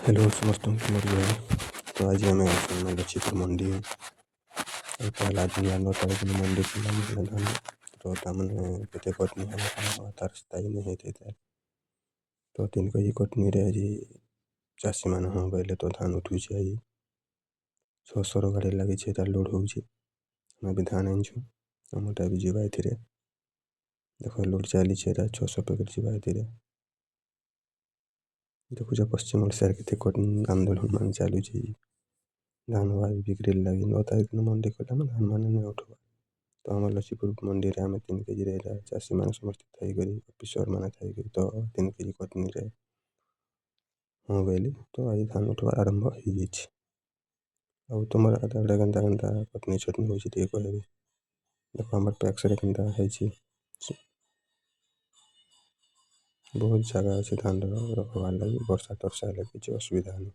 Hello, ସମସ୍ତଙ୍କୁ ମୋର ଜୁହାର। ତ ଆଜି ଆମେ ଅଛୁ ଲଛିପୁର ମଣ୍ଡି। ଆଉ ପହଲା ଦିନ 9 ତାରିଖ ଦିନ ମଣ୍ଡି ଖୋଲା ହେଲା ଧାନ। ତ ତାମାନେ କେତେ କଟନି ହେବା, କାଣା ହେବା, ତାର ସ୍ଥାୟୀ ନାଇଁ ହେଇଥାଇ। ତ 3 କେଜି କଟନୀରେ ଆଜି ଚାଷୀମାନେ ହଁ ବୋଇଲେ ତ ଧାନ ଉଠୁଛେ। ଆଜି 600ର ଗାଡ଼ି ଲାଗିଛେ, ଏଟା ଲୋଡ଼ ହଉଛେ। ଆମେ ବି ଧାନ ଆଣିଛୁ, ଆମରଟା ବି ଯିବା ଏଥିରେ। ଦେଖ, ଲୋଡ଼ ଚାଲିଛେ, ଏଟା 600 ପ୍ୟାକେଟ୍ ଯିବା ଏଥିରେ। ଦେଖୁଛ, ପଶ୍ଚିମ ଓଡ଼ିଶାରେ କେତେ କଟନୀ ଆନ୍ଦୋଳନ ମାନେ ଚାଲୁଛି ଧାନ ବିକ୍ରି ଲାଗି। 9 ତାରିଖ ଦିନ ମଣ୍ଡି ଖୋଲା, ଧାନ ମାନେ ନାଇଁ ଉଠବା। ତ ଆମର ଲଛିପୁର ମଣ୍ଡିରେ ଆମେ 3 କେଜିରେ ଏଇଟା ଚାଷୀମାନେ ସମସ୍ତେ ଥାଇକରି, ଅଫିସର ମାନେ ଥାଇକରି, ତ 3 କେଜି କଟନୀରେ ହଁ ବୋଇଲେ ତ ଆଜି ଧାନ ଉଠବାର ଆରମ୍ଭ ହେଇଯାଇଛି। ଆଉ ତୁମର ଆଡ଼େ କେନ୍ତା କେନ୍ତା କଟନୀ ଛଟନୀ ହଉଛି, ଟିକେ କହିବେ। ଦେଖ, ଆମର ପ୍ୟାକ୍ସରେ କେନ୍ତା ହେଇଛି। ବହୁତ ଜାଗା ଅଛି ଧାନର ରଖବାର୍ ଲାଗି। ବର୍ଷା ତର୍ଷା ହେଲେ କିଛି ଅସୁବିଧା ନାଇଁ।